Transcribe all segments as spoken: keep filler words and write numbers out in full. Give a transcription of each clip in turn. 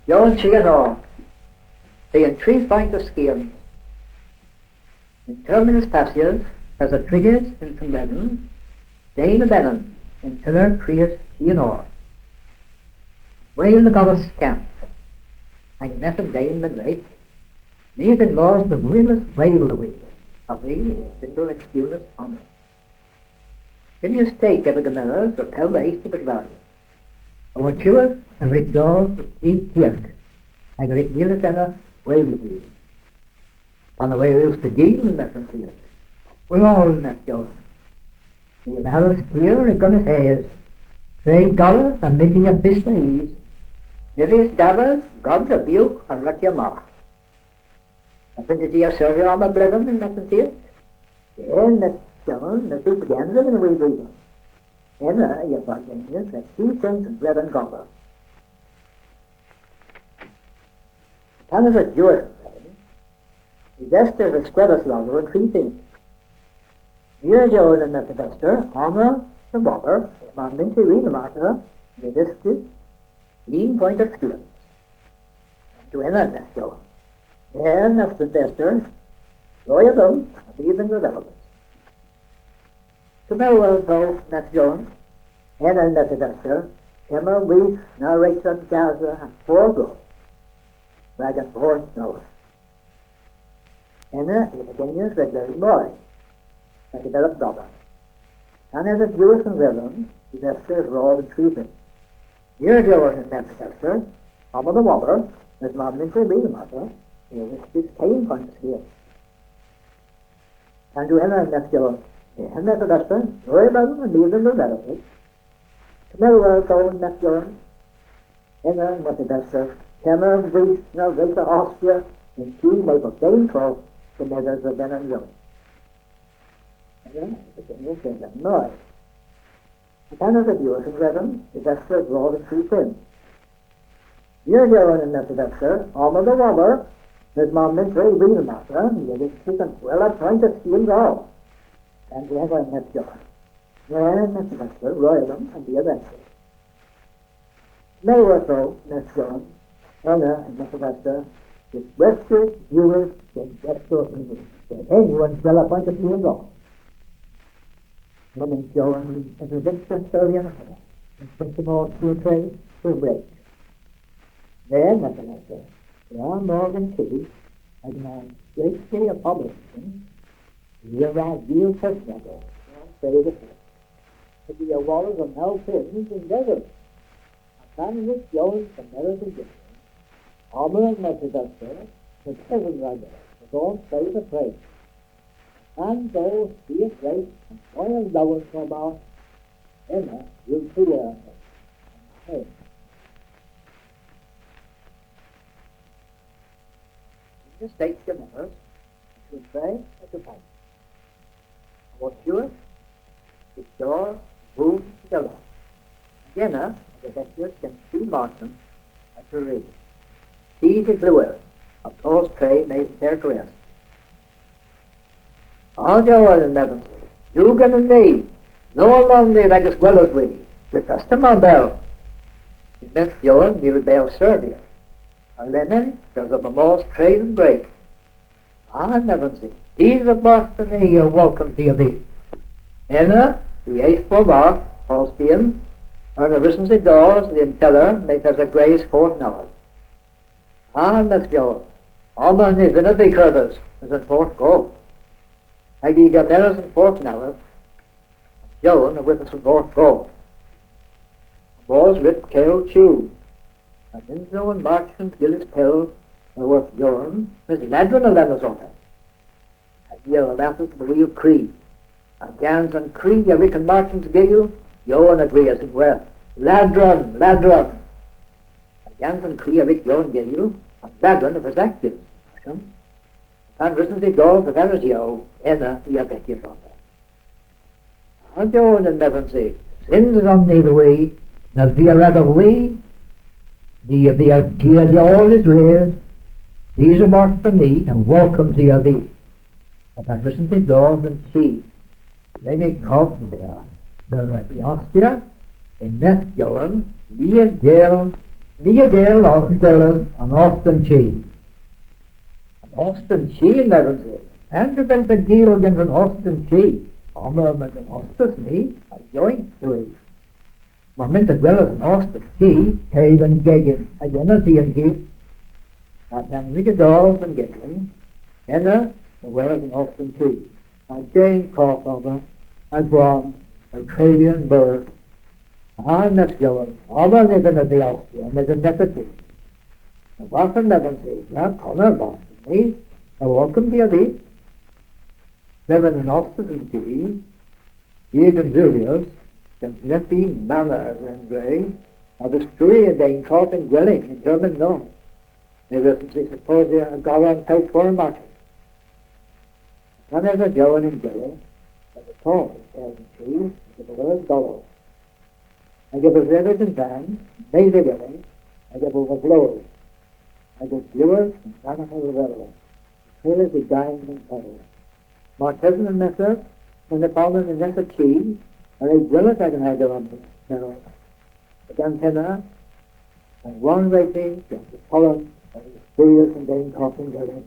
Jowan Chi an Or, yn tri foynt a skians. Yn termyn eus passys, yth esa trigys yn Penrynn, den a benyn, yn tyller kriys Chi an Or. Gwel a govas kant, hag y'n edhom den men reit, ni a vynn mos dhe wul gwel dhe wir, ha vy a vynn ekskewsys omma. Yma an stek ev a gemeras dhe pell dhe eistya dhe Glasgow. Ow hwarcheweth a wrug dos dhe Chi Kirk, hag a wrug gweles ena gwel dhe wir. Pan a welowgh hwi dhe Gul, yn-medh an stek. Wel, yn-medh Jowan. Ni a dhallaths gwir y gonis hes. Tre golow ha myttin a bys dhe'n ys. Ny via davas gans a biwgh an ragdha ma. A vynn'ta dia servya omma bledhen, yn-medh an stek? Ena, yn-medh Jowan, ny via pub gansen yn y wul bledhen. Ena i a bargenyas rag diw sens an bledhen gober. Pan esa diwedh an bledhen, y vester a vynnas gweles lavar yn tri fynn. Meur, Jowan, yn-medh an vester, omma dhe'n wober, mes mar mynn'ta ri dhe'n martha, my a dhyskys unn poynt a skians. Pandr'yw henna, yn-medh Jowan? Ena, yn-medh an vester, ro y dhylm, ha my a vynn revelya. Kemmer wel, yn-medh Jowan. Ena, yn-medh an vester, kemmer wis na wre'ta an gasa ha fordh goth, rag an fordh nowydh. Ena i a bargenyas rag leri moy, rag develop gober. Pan esa diwedh an bledhen, y vester a dhro dhe'n tri fynn. Meur, Jowan, yn-medh an vester, omma dhe'n wober, mes mar mynn'ta ri dhe'n martha, my a dhyskys tri poynt a skians. Pandr'yw henna, yn-medh Jowan? Ena, yn-medh an vester, ro y dhylm, ha my a vynn revelya. Kemmer wel, yn-medh Jowan. Ena, yn-medh an vester, kemmer wis na wre'ta ostya yn chi neb o den tro, kemmer dhe benyn Jowan. Ena i a bargenyas rag leri moy. Pan esa diwedh an bledhen, y vester a dhro dhe'n tri fynn. Meur, Jowan, yn-medh an vester, omma dhe'n wober, mes mar mynn'ta ri dhe'n martha, my a dhyskys an gwella poynt a skians oll. Pandr'yw henna, yn-medh Jowan? Ena, yn-medh an vester, ro y dhylm, ha my a vynn revelya. Kemmer wel, yn-medh Jowan. Ena, yn-medh an vester, y vester a dheuth dhe'n vester yn Inglis. Henn yw an gwella poynt a skians oll. Lemmyn Jowan a vynnas servya omma, ha pur tre, pur wreg. Ena, yn-medh an vester, ro mos dhe'n chi, hag yma gweythji a bobel, ni a wra gul Kernewek, tre dhe fo. Hag i a welas an ow pyns yn dedhyow. Ha pan wrug Jowan kemeres an gylgh, omma, yn-medh an vester, mes ev a wra gul, mes ow tos tre. Pan dos hi a-dres an gwella lowen ma, ena yw tyller an bledhen. Yn-medh an stek gemeras, yn tre ha tre pell. Ow hwarcheweth, y dorr, boom, della. Hag ena, y a betyas gans Hugh Martin, ha Terry. Tus y glewer, ha tos tre mes Terry Grant. A Jowan, yn-medh an stek, dew genen ni, nol omma ni rag gweles hwi, y fest yma bell. Yn-medh Jowan, ni re beu servya. Ha lemmyn, yth esa ow mos tre dhe'n gwreg. A, yn-medh an stek, tus a-barth Dha ni a welcomes dhia vy. Ena, y eth war-barth, Holstein, ha ny wrussons i dos dhe'n tyller, mayth esa gwrys fordh nowydh. A, yn-medh Jowan, omma ny vynnav vy kerdhes, mes an fordh goth. Hag i a gemeras an fordh nowydh, Jowan a withyas an fordh goth. Bos ryb kewlel. Ha nyns o an marchant gyllys pell a-dhyworth Jowan, mes ladron a lennas omma. Hag i a dhallathas dhe wul kri. Ha gans an kri a wrug an marchant gul, Jowan a grias yn gwerth: "Ladron! Ladron!" Ha gans an kri a wrug Jowan gul, an ladron a vos aktes. Pan wrussons i dos dhe weres Jowan, ena i a betyas omma. Ha Jowan, yn-medh an stek, syns omma ni dhe wy, na via res dhe wy, ni a via gila oll y dres, tus a-barth Dha ni a welcomes dhia vy. Ha pan wrussons i dos dhe'n chi, le may kovs i dhe ri ostya, yn-medh Jowan, ni a gul Ni a gul ow gweles an osten chi. An osten chi, medhons i. Pandr'a vynn'ta gul gans an osten chi? Omma, mes an ostes ni, a yowynt dhymm. Mar mynn'ta gweles an osten chi, ke dhe'n gegin, hag ena dhe'n chi. Ha pan wrug ev dos dhe'n gegin, ena y welas an osten chi. Ha den koth ober, ha gwann, ha treylya an meur. Ha neb yowynn, omma ny vynn ev dhiwedha, mes an nessa chi. Ha hwartha medhons i, na kona, medhons i, a welcome the idea. Lemmyn an osten chi, Diagon Julius, gans neppyth manna a-dro dhe'n dre, a dhistrui an den koth y'n gweli yn termyn oll. Ny vydhons i supposya a-gorow an peth war an martys. Pan esa Jowan y'n gweli, esa toll yn kerdh an chi, hag ev a welas golow. Hag ev a dhrevis yn-dann, mes y weli, hag ev a wovlowas. Hag ev a glewas an tanagh a leverel. Kelis y geyn dhe'n peydh. Martesen an messer, neb onan y'n nessa chi, a wre gweles agan hager omma. Hag an tenna, an wan wre'ta, gans y tolon, a dhistrias an den koth y'n gweli.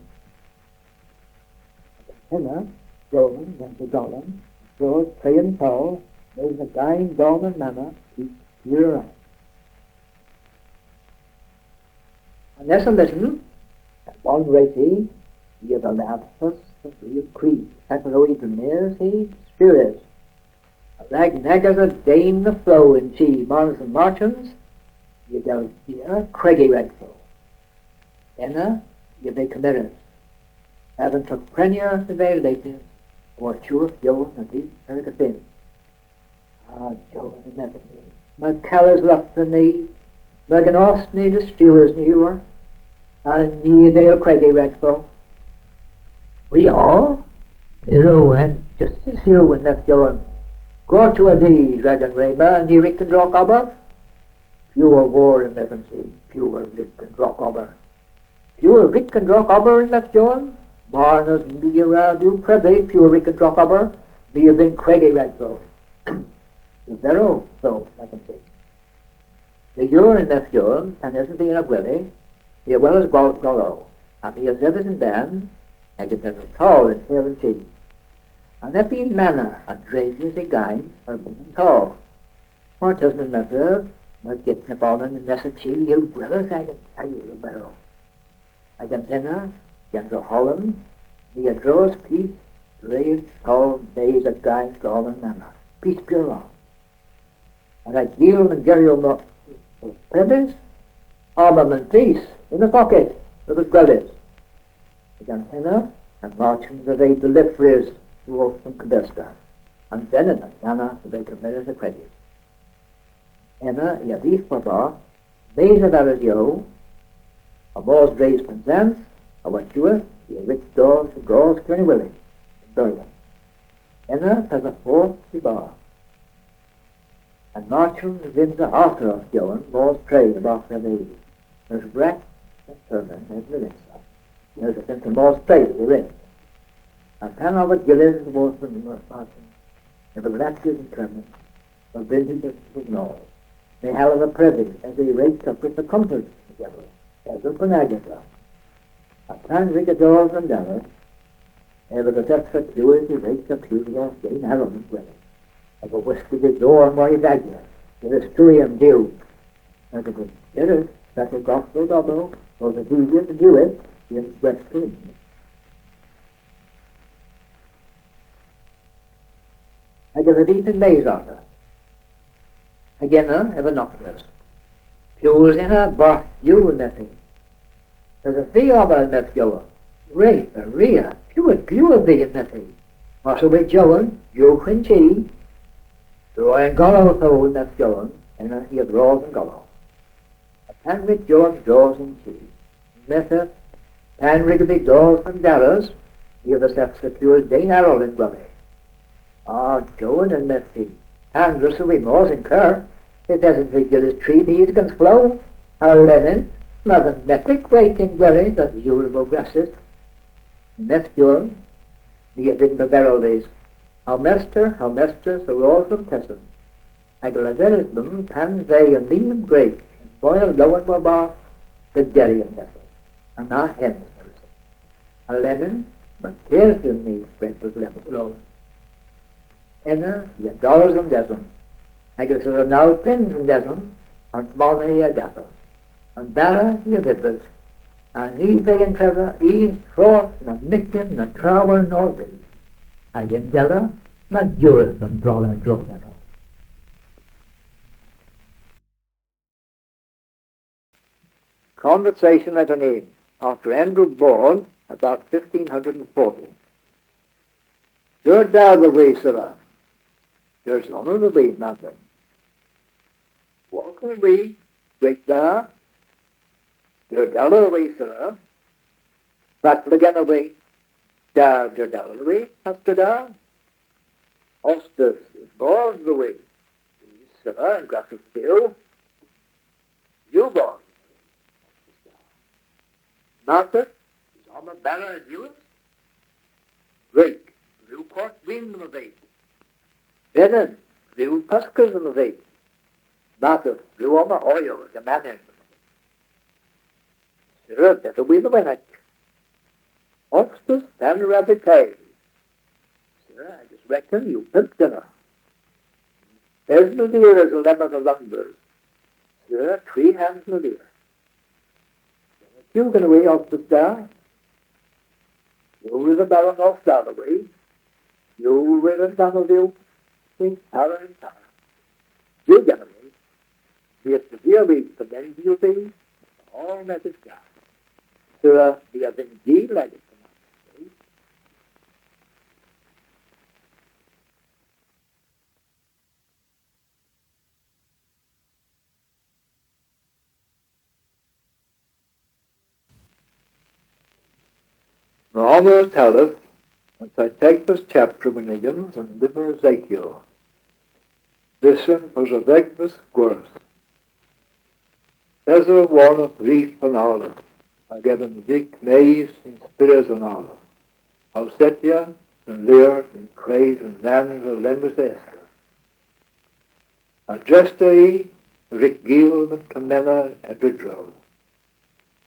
Hag an tenna, Jowan, gans y golon, a dhros tre an toll, mes y geyn doll an manna, pur. An nessa lesen, an wan wre'ta, i a dhallathas dhe vri an krig, hag y hwra denerghi spyrys. Ha rag nag esa den na flo y'n chi marnas an marchons, i a dal gwregi ragdho. Ena i a veu kemerys. Hag an tokprennyer a veu lettys, ow tua Jowan a-dhia herwydh an fin. A, Jowan, a medhons i, may kales lagha dhyn ni, may gans ni dhistrias ni yw, ha ni a dal gwregi ragdho. Wi o, yw, an justis yw, yn-medh Jowan. Gortewgh a-dhia rag an re ma, ni a wrug an drog ober. Piw a wor, yn-medhons i, piw a wrug an drog ober. Piw a wrug an drog ober, yn-medh Jowan? Marnas my a wra dhis previ piw a wrug an drog ober, my a vynn kwregi ragdho. Leverewgh, yn-medhons i. Yth esa, yn-medh Jowan, pan esa vy yn ow gweli, my a welas gol-, golow, ha my a dhevis yn-dann, hag yth esa toll yn kerdh an chi. Ha neppyth manna a dreylya y geyn erbynn an toll. Martesen, yn-medh ev, may gyns neb onan y'n nessa chi yw gweles agan, agan leverel. Hag an tenna, gans ow holon, my a dhros pis dre an toll mes y geyn doll an manna. Pis pur lowr. Ha rag gul an geryow ma, pebys, omma, mann pis, yn y pocket, rag y gweles. Hag an tenna, an marchons a veu delivrys dhyworth an kebesva. An venyn ha'n nana a veu kemerys ha kregys. Ena i a dheuth warbarth, mes a-varr Jowan, ha mos dres Pennsans, ha wosa, i a wrug dos dhe'n gros Kernow Wilys, yn Berlin. Ena yth esa fordh dibarth. An marchons a vynnsa arta orth Jowan mos tre a-barth Kernow Wilys. Mes brek an termyn a vynsa. Mes y fynsa mos tre dhe Rym. Ha pan ov vy gyllys dhyworth an marchons, ev a glassyas an termyn, a vynnsa dhyworth an oll. Ny hallav vy previ, ev a wrug kavos gwitha kompes, ev a wrug, ev a wrug prena gans. Ha pan wrug ev dos dhe'n dalleth, ev a dhestregas piw a wrug kavos den arall y'n gweli. Hag a whiskas y dhorn war y vagya, dhe dhistrui an Duw. Hag ev a dhyskador, fatel goslowes obo, bos ev a dheuth dhe Duw, yn gwestr. Hag ev a dheuth yn-mes arta. Hag ena ev a noklas. Piw eus ena barth Duw, yn-medh hi. Yth esa vy omma, yn-medh Jowan. Re Maria, piw a glewav vy, yn-medh hi. Mars ov vy Jowan, ewgh yn chi. Dro an golow, yn-medh Jowan, ena i a dhros an golow. Ha pan wrug Jowan dos yn chi, yn-medh ev, pan wrug vy dos dhe'n dalleth, my a dhestregas den arall y'n gweli. A, Jowan, yn-medh hi, pandr'a wrussowgh hwi mos yn kerdh, yth esens i gyllys tri mis gans flogh, ha lemmyn, yma an mettek gwreg y'n gweli, dhe Dhuw y vos grassys. Yn-medh Jowan, my a vynn leverel dhis. Ow mester, ow mestres, a ros dhymm tesen. Hag a leveris dhymm pan veu an lin gwreg, Boy a lowen war barth, dhe derri an nessa. Yma henn. A lemmyn, ma kerth yn ni brempos lemmyn lowen. Ena, i a dorras an deson. Hag yth esa naw pynn an deson, an smona i a gasa. An bara i a dhybris. Ha ny veu yn teva unn froth na myttin na traow nordhi. Hag yndella, na gures an dro na drog na. Conversation at an inn after Andrew Bourne about fifteen hundred and forty. Deur da dhe wy, sirra. Deur son dhe wy, madam. Welcome wy, gwreg da. Deur da dhe wy, sirra. Fatla genev vy? Da, deur da dhe wy, fatla da. Ostes, bos dhe wy. Sirra, yn gras yw. Yw bos. Martha, yth esa omma bara a dhiwes? Gwreg, yw kors gwynn dhe vy. Benyn, yw puskes dhe vy. Martha, yw omma oyow ha manyn. Sirra, pyth a wy dhe wenek? Ostes, pan wrav vy pe? Sirra, agas reken yw pymp denah. Pes mildir esa lemmyn dhe Londres? Sirra, tri hans mildir. Yw genev vy ostes da? Yw ri dhe bara an ostes da dhe wy? Yw ri dhe bara an ostes da? Yw genev vy? Yw genev vy? Yw genev vy? Yw genev vy? Sirra, my a vynn diw legys. Yma omma talleth, an seytegves chaptra, wynn ugens, yn lyver Ezekiel. Bys y'n peswardhegves gwers. Yth esa warnowgh rudh an arlodh, hag ev a dhygh mes yn spyrys an arlodh. Ow setya an lir yn kres an rann a lenwis Esther. Ha dresta i a wrug gul dhe'n kemenna ebri dro.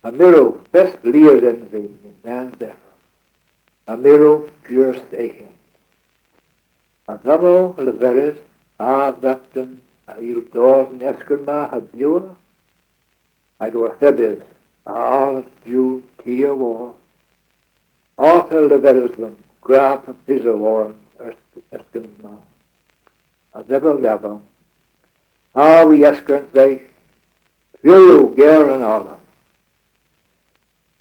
Ha mirewgh fest lies envy yn nans Efron. Ha mirewgh gurs eghen. Ha dhammo a leveris, a vapten, a yll dos dhe'n eskern ma ha bewa? Hag orthebys, a arlodh Ju, ty a wor? Arta a leveris dhymm, gwra profesa war an es-, eskern ma. Ha dhebel lavar, a, hwi a eskern dhywgh, pur yw ger an arlodh.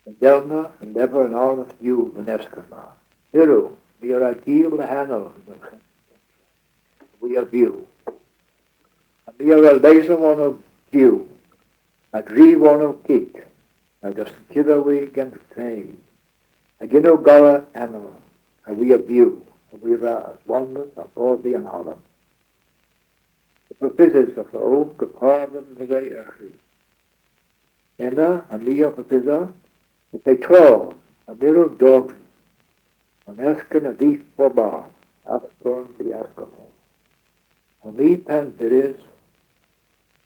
Yndellna a lever an arlodh Ju dhe'n eskern ma, pur yw, my a wra gul dhe hanow. Hwi a vew. Ha my a wra lesa warnowgh Ju, ha dri warnowgh kig, hag askudha hwi gans tre. Hag ynno gorra hanow, ha hwi a vew, ha hwi a wra aswonvos ha bordhi an arlodh. Y profesys ytho, kepar dhe'n re erghi. Ena, ha my ow profesa, y feu tro, ha mirewgh dogri, an eskern a dheuth warbarth, askorn dhe askorn. Ha my, pan viris,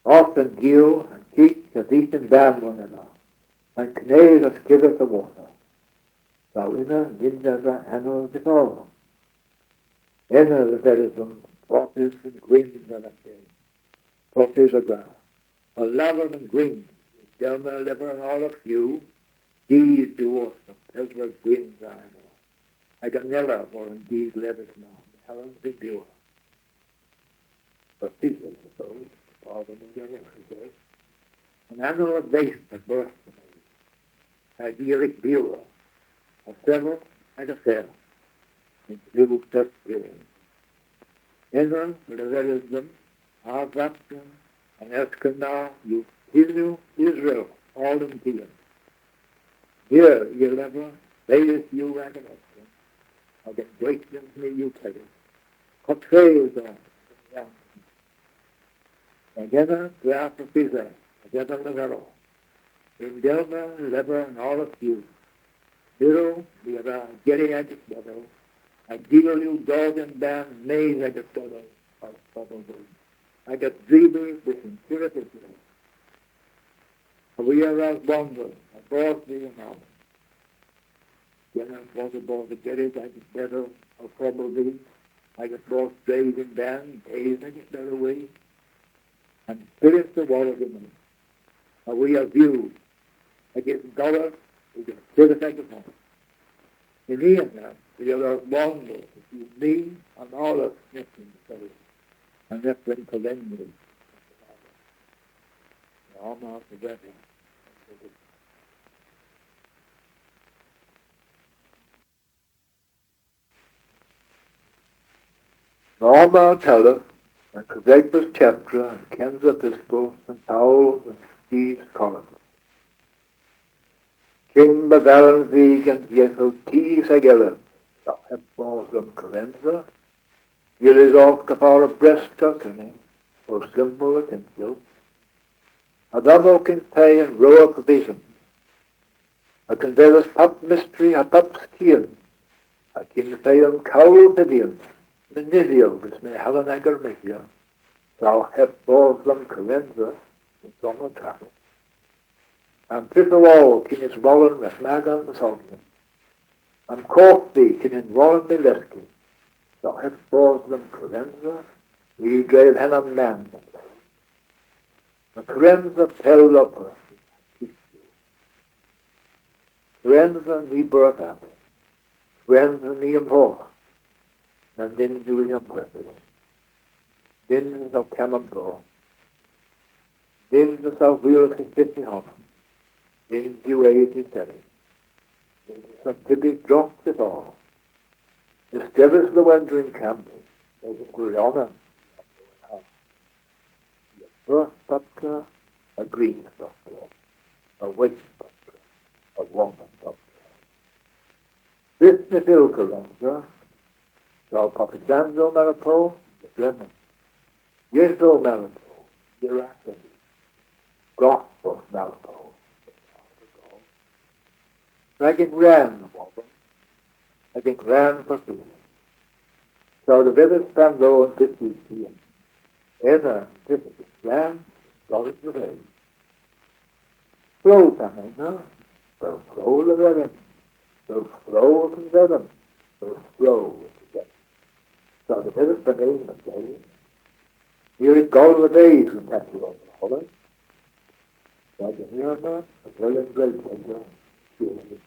otta an gil, an kig a dheuth yn-bann warnena, ha'n knes a skudhas a-wartha. Dha ynna nyns esa hanow vyth oll. Ena a leveris dhymm, profes yn gwynn a lever. Profes a gra, ha lavar yn gwynn, yndellna a lever an arlodh Ju, dus dhiworth an peswar gwynn a hanow. Hag anella war an dus levys ma, Helen dhe Ju. Profesys ytho, kepar dhe'n re erghi, an anel a dheuth a-berth dhe vy, hag i a wrug bewa, ha sevel, hag a sevel, yn piw test gren. Ena a leveris dhymm, a vapten, an eskern na yw tenev Israel oll yn tien. Meur, i a lever, beys yw agan eskern, hag an gweythyans ni yw kegys. Kottreys on. Hag ena, gra profesa, hag ena leverel. Yndellna a lever an arlodh Ju, mirewgh, my a wra geri agas dodow, ha gul yw dos yn-bann mes agas dodow, ha pobel Dhuw, hag a dhribys bys yn tyrreth Israel. Hwi a wra wonder, ha bos ni yn oll. Genowgh bos, bos a geres ages bedhel a probably, ages bos dres yn benn, es ages bedhel hwi. An Spyrys a wor dhymmo. Ha hwi a vew, ages goler, ages syrys ages hon. Yn ni ena, hwi a wra wonder, yw ni an ola neb yn Spyrys, ha neb yn Kolennys. Omma, Omma telleth, an kredhegbys chaptra, an kynsa epistel Sen Pawl dhe'n dus Korinth. Kyn medhelen vy gans yethow tus hag elev, dell heb bos dhe'm kerensa, gwyllys ov kepar ha brest kerkynnek, po symbol ha tynsel, ha dell ov kyn pe an rowek vysyn, ha kynvedhes pub mystri ha pub skians, ha kyn pe an kowl pydhyans, menydhyow bys may hellyn aga meythya, dell heb bos dhe'm kerensa, yn somma tra. An trigva oll kyn y swollen rag maga an solempnita. An koth vy kyn y wollen my leski, dell heb bos dhe'm kerensa, yw dres henna mann. An kerensa pell loper. Kerensa ny berth avel. Kerensa ny ymhoth. Na nyns yw hi ymhwethus. Nyns o kamm omdowl. Nyns o hwilas hy fydh hy honan. Nyns yw es hy teni. Nyns o tybi drog dydh oll. Nyns o dybri dhe wendra yn kammbronn, mes yn gwirionedh, berth puptra, ha gwrys puptra, ha wes puptra, ha wonn puptra. Bys ny fyll kerensa, dell pub ysansow Meripow, dremen. Yethow Meripow, iraken. Gospel Meripow. Rag an rann a wodhon, hag an rann parti. Saw dhe vydhas pan-lo an dysys, ena an dysys rann, golyas dhe vy. Fro pan ena, fro fro dhe vydhan, fro fro dhe vydhan, fro fro dhe vydhan. Saw dhe vydhas pan ena, ni re gol dhe vy yn taclo an holan. Rag an hir ma, a veu an dre Peder,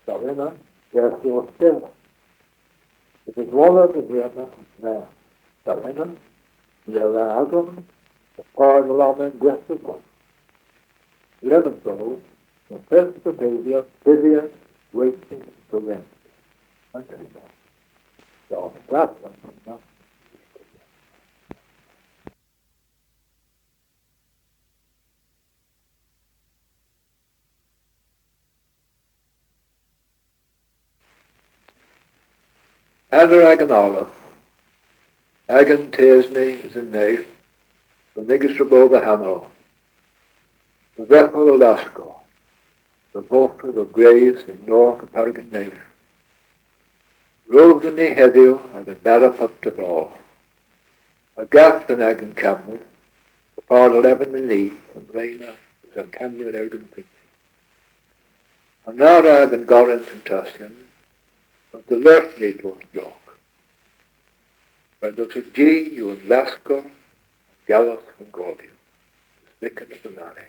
saw ena, erth ow stella. Yth eus wonn an hir ma, na, saw ena, ni a wra aswon, ha par dhe lamma gweth dhe vos. Lemmyn so, an fest a bedhya, bedhya, waiting to rent. An hir ma. Saw an fest a bedhya. Peder agan Arlodh, agan tes ni yn nev, dhe nigas re bo dhe hanow, dhe dheghow dhe laskow, dhe volva dhe gres yn north ha pargen nev. Ro dhyn ni hedhyw agan bara pub dydh oll. Ha gav dhyn agan kammbronn, par dhe leven yn ni, an reyna, an kammbronn ergin pynn. Ha na wra agan gorren tentasyans, ha delergh ni dres drog. Rag dres an ji yw an laskow, an gallow, an gordya. Spikans dhe nane.